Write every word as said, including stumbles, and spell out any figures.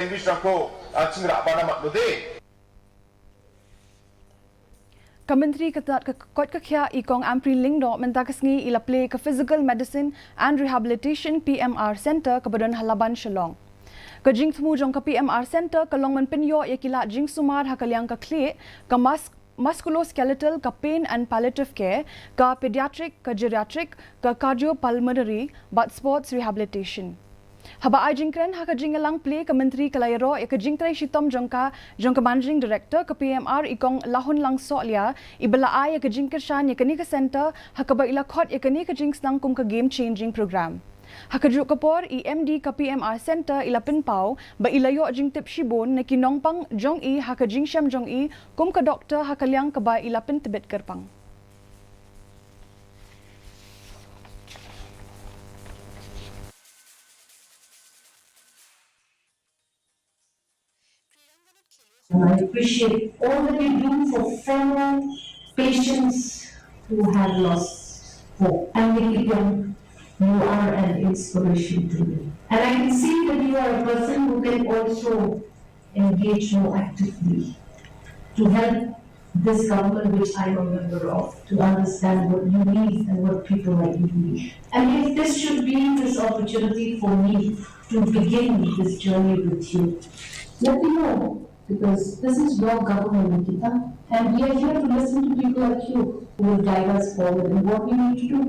English na ko, ah, chingra bana mat mute. Ka Myntri ka tat ka kot ka khia i Kong Ampareen Lyngdoh mynta ka sngi i la plie ka Physical Medicine and Rehabilitation P M R Center ka ba don ha Laban Shillong. Ka jingthmu jong ka P M R Center ka long ban pynïoh ïa ki lad jingsumar ha ka liang ka khlieh, ka mas musculoskeletal, ka pain and palliative care, ka pediatric, ka geriatric, ka cardiopulmonary bad sports rehabilitation. Haba ai jingkren ha ka jingïalang plie ka Myntri ka la ïaroh ïa ka jingtrei shitom jong ka jong ka Managing Director ka P M R i Kong Lahunlang Sohlia i ba la ai ïa ka jingkyrshan ïa kane ka center ha kaba i la khot ïa kane ka jingsneng kum ka game changing program. Ha ka juh ka por i M D ka P M R Center i la pynpaw ba i la ïoh jingtip shibun na ki nongpang jong i ha ka jingshem jong i kum ka doktor ha ka liang kaba i la pyntbit kyrpang. And I appreciate all that you do for fellow patients who have lost hope. And Nikidiam, you are an inspiration to me. And I can see that you are a person who can also engage more actively to help this government which I am a member of to understand what you need and what people like you need. And if this should be this opportunity for me to begin this journey with you, let me know, because this is your government, Nikita, and we are here to listen to people like you who will guide us forward in what we need to do.